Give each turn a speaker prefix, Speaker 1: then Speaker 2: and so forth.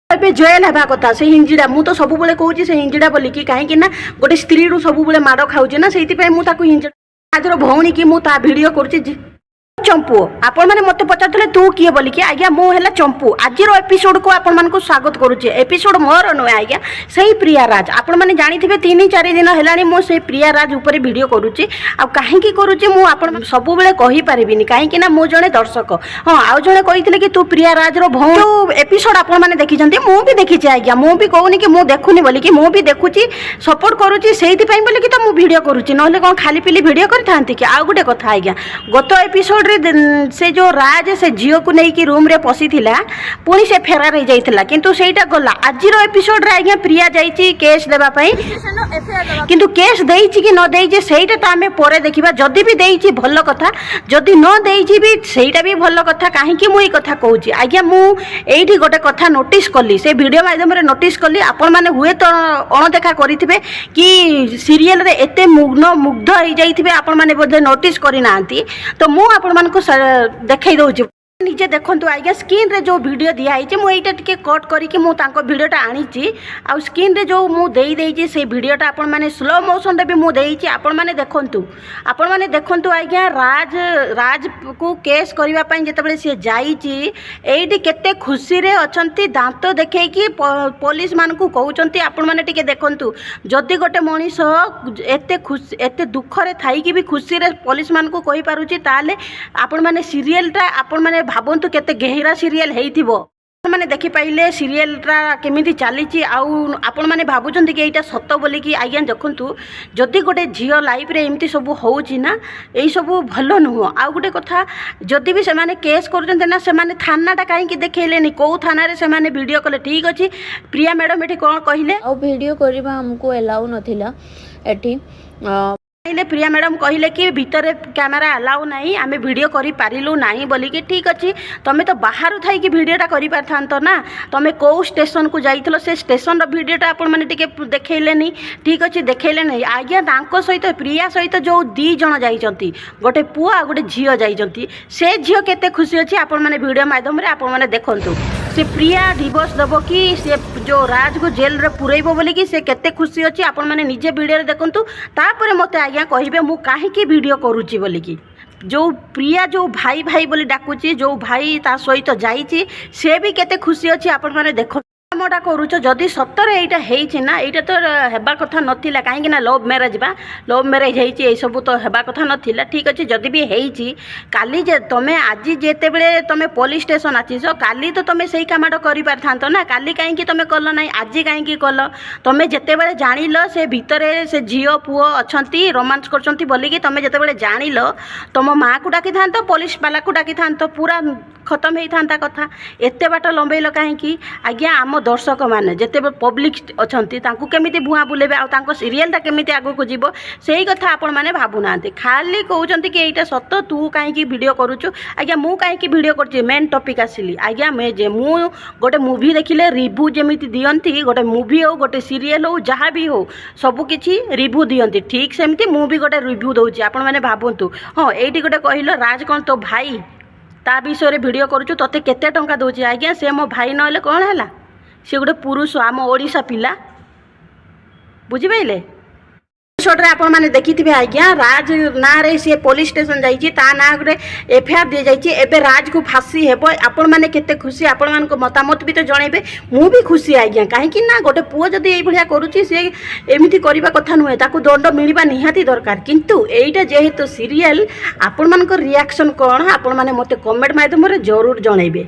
Speaker 1: ଏବେ ଜେଲ୍ ହେବା କଥା ସେ ହିଞ୍ଜିଡ଼ା। ମୁଁ ତ ସବୁବେଳେ କହୁଛି ସେ ହିଞ୍ଜିଡ଼ା ବୋଲିକି, କାହିଁକି ନା ଗୋଟେ ସ୍ତ୍ରୀରୁ ସବୁବେଳେ ମାଡ଼ ଖାଉଛି ନା, ସେଇଥିପାଇଁ ମୁଁ ତାକୁ ହିଞ୍ଜିଡ଼ା। ଆଜିର ଭଉଣୀ କି ମୁଁ ତା ଭିଡ଼ିଓ କରୁଛି ଚମ୍ପୁ। ଆପଣମାନେ ମୋତେ ପଚାରୁଥିଲେ ତୁ କିଏ ବୋଲିକି। ଆଜ୍ଞା, ମୁଁ ହେଲା ଚମ୍ପୁ। ଆଜିର ଏପିସୋଡ଼କୁ ଆପଣମାନଙ୍କୁ ସ୍ୱାଗତ କରୁଛି। ଏପିସୋଡ଼ ମୋର ନୁହେଁ ଆଜ୍ଞା, ସେଇ ପ୍ରିୟାରାଜ। ଆପଣମାନେ ଜାଣିଥିବେ, 3-4 ଦିନ ହେଲାଣି ମୁଁ ସେଇ ପ୍ରିୟାରାଜ ଉପରେ ଭିଡ଼ିଓ କରୁଛି। ଆଉ କାହିଁକି କରୁଛି, ମୁଁ ଆପଣ ସବୁବେଳେ କହିପାରିବିନି, କାହିଁକି ନା ମୁଁ ଜଣେ ଦର୍ଶକ। ହଁ, ଆଉ ଜଣେ କହିଥିଲେ କି ତୁ ପ୍ରିୟାରାଜର ଭଉଣୀ। ଯୋଉ ଏପିସୋଡ଼ ଆପଣମାନେ ଦେଖିଛନ୍ତି, ମୁଁ ବି ଦେଖିଛି ଆଜ୍ଞା। ମୁଁ ବି କହୁନି କି ମୁଁ ଦେଖୁନି ବୋଲିକି। ମୁଁ ବି ଦେଖୁଛି, ସପୋର୍ଟ କରୁଛି। ସେଇଥିପାଇଁ ବୋଲିକି ତ ମୁଁ ଭିଡ଼ିଓ କରୁଛି, ନହେଲେ କ'ଣ ଖାଲି ପିଲି ଭିଡ଼ିଓ କରିଥାନ୍ତି କି? ଆଉ ଗୋଟେ କଥା ଆଜ୍ଞା, ଗତ ଏପିସୋଡ଼ରେ ସେ ଯେଉଁ ରାଜ ସେ ଝିଅକୁ ନେଇକି ରୁମ୍ରେ ପଶିଥିଲା, ପୁଣି ସେ ଫେରାର ହେଇଯାଇଥିଲା, କିନ୍ତୁ ସେଇଟା ଗଲା। ଆଜିର ଏପିସୋଡ଼ରେ ଆଜ୍ଞା, ପ୍ରିୟା ଯାଇଛି କେସ୍ ଦେବା ପାଇଁ। କିନ୍ତୁ କେସ୍ ଦେଇଛି କି ନ ଦେଇଛି, ସେଇଟା ତ ଆମେ ପରେ ଦେଖିବା। ଯଦି ବି ଦେଇଛି, ଭଲ କଥା। ଯଦି ନ ଦେଇଛି ବି, ସେଇଟା ବି ଭଲ କଥା। କାହିଁକି ମୁଁ ଏଇ କଥା କହୁଛି ଆଜ୍ଞା? ମୁଁ ଏଇଠି ଗୋଟେ କଥା ନୋଟିସ୍ କଲି, ସେ ଭିଡ଼ିଓ ମାଧ୍ୟମରେ ନୋଟିସ୍ କଲି। ଆପଣମାନେ ହୁଏତ ଅଣଦେଖା କରିଥିବେ କି ସିରିଏଲରେ ଏତେ ମୁଗ୍ଧ ହେଇଯାଇଥିବେ, ଆପଣମାନେ ବୋଧେ ନୋଟିସ୍ କରିନାହାନ୍ତି। ତ ମୁଁ ଆପଣମାନଙ୍କୁ ଦେଖେଇ ଦେଉଛି, ନିଜେ ଦେଖନ୍ତୁ ଆଜ୍ଞା। ସ୍କ୍ରିନ୍ରେ ଯେଉଁ ଭିଡ଼ିଓ ଦିଆହେଇଛି, ମୁଁ ଏଇଟା ଟିକେ କଟ୍ କରିକି ମୁଁ ତାଙ୍କ ଭିଡ଼ିଓଟା ଆଣିଛି। ଆଉ ସ୍କ୍ରିନ୍ରେ ଯେଉଁ ମୁଁ ଦେଇଦେଇଛି, ସେଇ ଭିଡ଼ିଓଟା ଆପଣମାନେ ସ୍ଲୋ ମୋସନ୍ରେ ବି ମୁଁ ଦେଇଛି, ଆପଣମାନେ ଦେଖନ୍ତୁ। ଆପଣମାନେ ଦେଖନ୍ତୁ ଆଜ୍ଞା, ରାଜକୁ କେସ୍ କରିବା ପାଇଁ ଯେତେବେଳେ ସିଏ ଯାଇଛି, ଏଇଠି କେତେ ଖୁସିରେ ଅଛନ୍ତି, ଦାନ୍ତ ଦେଖେଇକି ପୋଲିସମାନଙ୍କୁ କହୁଛନ୍ତି। ଆପଣମାନେ ଟିକେ ଦେଖନ୍ତୁ, ଯଦି ଗୋଟେ ମଣିଷ ଏତେ ଖୁସି, ଏତେ ଦୁଃଖରେ ଥାଇକି ବି ଖୁସିରେ ପୋଲିସମାନଙ୍କୁ କହିପାରୁଛି, ତାହେଲେ ଆପଣମାନେ ସିରିଏଲଟା ଆପଣମାନେ ଭାବନ୍ତୁ କେତେ ଗେହିରା ସିରିଏଲ ହେଇଥିବ। ଆପଣମାନେ ଦେଖିପାରିଲେ ସିରିଏଲଟା କେମିତି ଚାଲିଛି। ଆଉ ଆପଣମାନେ ଭାବୁଛନ୍ତି କି ଏଇଟା ସତ ବୋଲିକି। ଆଜ୍ଞା ଦେଖନ୍ତୁ, ଯଦି ଗୋଟେ ଝିଅ ଲାଇଫରେ ଏମିତି ସବୁ ହେଉଛି ନା, ଏଇସବୁ ଭଲ ନୁହଁ। ଆଉ ଗୋଟେ କଥା, ଯଦି ବି ସେମାନେ କେସ୍ କରୁଛନ୍ତି ନା, ସେମାନେ ଥାନାଟା କାହିଁକି ଦେଖେଇଲେନି? କେଉଁ ଥାନାରେ ସେମାନେ ଭିଡ଼ିଓ କଲେ? ଠିକ୍ ଅଛି, ପ୍ରିୟା ମ୍ୟାଡ଼ାମ୍ ଏଠି କ'ଣ କହିଲେ?
Speaker 2: ଆଉ ଭିଡ଼ିଓ କରିବା ଆମକୁ ଏଲାଉ ନଥିଲା ଏଠି।
Speaker 1: କହିଲେ, ପ୍ରିୟା ମ୍ୟାଡ଼ାମ୍ କହିଲେ କି ଭିତରେ କ୍ୟାମେରା ଆଲାଉ ନାହିଁ, ଆମେ ଭିଡ଼ିଓ କରିପାରିଲୁ ନାହିଁ ବୋଲିକି। ଠିକ୍ ଅଛି, ତମେ ତ ବାହାରୁ ଥାଇକି ଭିଡ଼ିଓଟା କରିପାରିଥାନ୍ତ ନା। ତମେ କେଉଁ ଷ୍ଟେସନକୁ ଯାଇଥିଲ, ସେ ଷ୍ଟେସନର ଭିଡ଼ିଓଟା ଆପଣମାନେ ଟିକେ ଦେଖେଇଲେନି। ଠିକ୍ ଅଛି, ଦେଖେଇଲେ ନାହିଁ। ଆଜ୍ଞା, ତାଙ୍କ ସହିତ, ପ୍ରିୟା ସହିତ ଯେଉଁ ଦୁଇ ଜଣ ଯାଇଛନ୍ତି, ଗୋଟେ ପୁଅ ଆଉ ଗୋଟେ ଝିଅ ଯାଇଛନ୍ତି, ସେ ଝିଅ କେତେ ଖୁସି ଅଛି, ଆପଣମାନେ ଭିଡ଼ିଓ ମାଧ୍ୟମରେ ଆପଣମାନେ ଦେଖନ୍ତୁ। ସେ ପ୍ରିୟା ଡିଭୋର୍ସ ଦେବ କି ସେ ଯେଉଁ ରାଜକୁ ଜେଲରେ ପୁରେଇବ ବୋଲିକି ସେ କେତେ ଖୁସି ଅଛି, ଆପଣମାନେ ନିଜେ ଭିଡ଼ିଓରେ ଦେଖନ୍ତୁ। ତାପରେ ମୋତେ ଆଜ୍ଞା କହିବେ ମୁଁ କାହିଁକି ଭିଡ଼ିଓ କରୁଛି ବୋଲିକି। ଯେଉଁ ପ୍ରିୟା ଯେଉଁ ଭାଇ ଭାଇ ବୋଲି ଡାକୁଛି, ଯେଉଁ ଭାଇ ତା ସହିତ ଯାଇଛି, ସେ ବି କେତେ ଖୁସି ଅଛି, ଆପଣମାନେ ଦେଖନ୍ତୁ। କାମଟା କରୁଛ, ଯଦି ସତରେ ଏଇଟା ହେଇଛି ନା, ଏଇଟା ତ ହେବା କଥା ନଥିଲା। କାହିଁକି ନା ଲଭ୍ ମ୍ୟାରେଜ୍ ବା, ଲଭ୍ ମ୍ୟାରେଜ୍ ହେଇଛି, ଏଇସବୁ ତ ହେବା କଥା ନଥିଲା। ଠିକ୍ ଅଛି, ଯଦି ବି ହେଇଛି, କାଲି ଯେ ତମେ ଆଜି ଯେତେବେଳେ ତମେ ପୋଲିସ ଷ୍ଟେସନ ଆସିଛ, କାଲି ତ ତମେ ସେଇ କାମଟା କରିପାରିଥାନ୍ତ ନା। କାଲି କାହିଁକି ତମେ କଲ ନାହିଁ? ଆଜି କାହିଁକି କଲ? ତମେ ଯେତେବେଳେ ଜାଣିଲ ସେ ଭିତରେ ସେ ଝିଅ ପୁଅ ଅଛନ୍ତି, ରୋମାନ୍ସ କରୁଛନ୍ତି ବୋଲିକି, ତମେ ଯେତେବେଳେ ଜାଣିଲ, ତମ ମାଆକୁ ଡାକିଥାନ୍ତ, ପୋଲିସ ବାଲାକୁ ଡାକିଥାନ୍ତ, ପୁରା ଖତମ ହେଇଥାନ୍ତା କଥା। ଏତେ ବାଟ ଲମ୍ବେଇଲ କାହିଁକି? ଆଜ୍ଞା, ଆମ ଦର୍ଶକମାନେ ଯେତେବେଳେ ପବ୍ଲିକ୍ ଅଛନ୍ତି, ତାଙ୍କୁ କେମିତି ଭୁଆଁ ବୁଲେଇବେ ଆଉ ତାଙ୍କ ସିରିଏଲଟା କେମିତି ଆଗକୁ ଯିବ, ସେଇ କଥା ଆପଣମାନେ ଭାବୁନାହାନ୍ତି। ଖାଲି କହୁଛନ୍ତି କି ଏଇଟା ସତ, ତୁ କାହିଁକି ଭିଡ଼ିଓ କରୁଛୁ? ଆଜ୍ଞା, ମୁଁ କାହିଁକି ଭିଡ଼ିଓ କରୁଛି, ମେନ୍ ଟପିକ୍ ଆସିଲି ଆଜ୍ଞା। ଯେ ମୁଁ ଗୋଟେ ମୁଭି ଦେଖିଲେ ରିଭ୍ୟୁ ଯେମିତି ଦିଅନ୍ତି, ଗୋଟେ ମୁଭି ହଉ, ଗୋଟେ ସିରିଏଲ୍ ହଉ, ଯାହା ବି ହଉ, ସବୁ କିଛି ରିଭ୍ୟୁ ଦିଅନ୍ତି, ଠିକ୍ ସେମିତି ମୁଁ ବି ଗୋଟେ ରିଭ୍ୟୁ ଦେଉଛି। ଆପଣମାନେ ଭାବନ୍ତୁ। ହଁ, ଏଇଠି ଗୋଟେ କହିଲ, ରାଜ କ'ଣ ତୋ ଭାଇ? ତା ବିଷୟରେ ଭିଡ଼ିଓ କରୁଛୁ, ତୋତେ କେତେ ଟଙ୍କା ଦେଉଛି? ଆଜ୍ଞା, ସେ ମୋ ଭାଇ ନହେଲେ କ'ଣ ହେଲା? ସେ ଗୋଟେ ପୁରୁଷ, ଆମ ଓଡ଼ିଶା ପିଲା, ବୁଝିପାରିଲେ? ଏପିସୋଡ଼ରେ ଆପଣମାନେ ଦେଖିଥିବେ ଆଜ୍ଞା, ରାଜ ନାଁରେ ସିଏ ପୋଲିସ ଷ୍ଟେସନ ଯାଇଛି, ତା ନାଁରେ ଏଫଆଇଆର୍ ଦିଆଯାଇଛି। ଏବେ ରାଜକୁ ଫାଶୀ ହେବ। ଆପଣମାନେ କେତେ ଖୁସି, ଆପଣମାନଙ୍କ ମତାମତ ବି ତ ଜଣେଇବେ। ମୁଁ ବି ଖୁସି ଆଜ୍ଞା, କାହିଁକି ନା ଗୋଟେ ପୁଅ ଯଦି ଏଇଭଳିଆ କରୁଛି, ସେ ଏମିତି କରିବା କଥା ନୁହେଁ, ତାକୁ ଦଣ୍ଡ ମିଳିବା ନିହାତି ଦରକାର। କିନ୍ତୁ ଏଇଟା ଯେହେତୁ ସିରିଏଲ, ଆପଣମାନଙ୍କ ରିଆକ୍ସନ୍ କ'ଣ, ଆପଣମାନେ ମୋତେ କମେଣ୍ଟ ମାଧ୍ୟମରେ ଜରୁର ଜଣେଇବେ।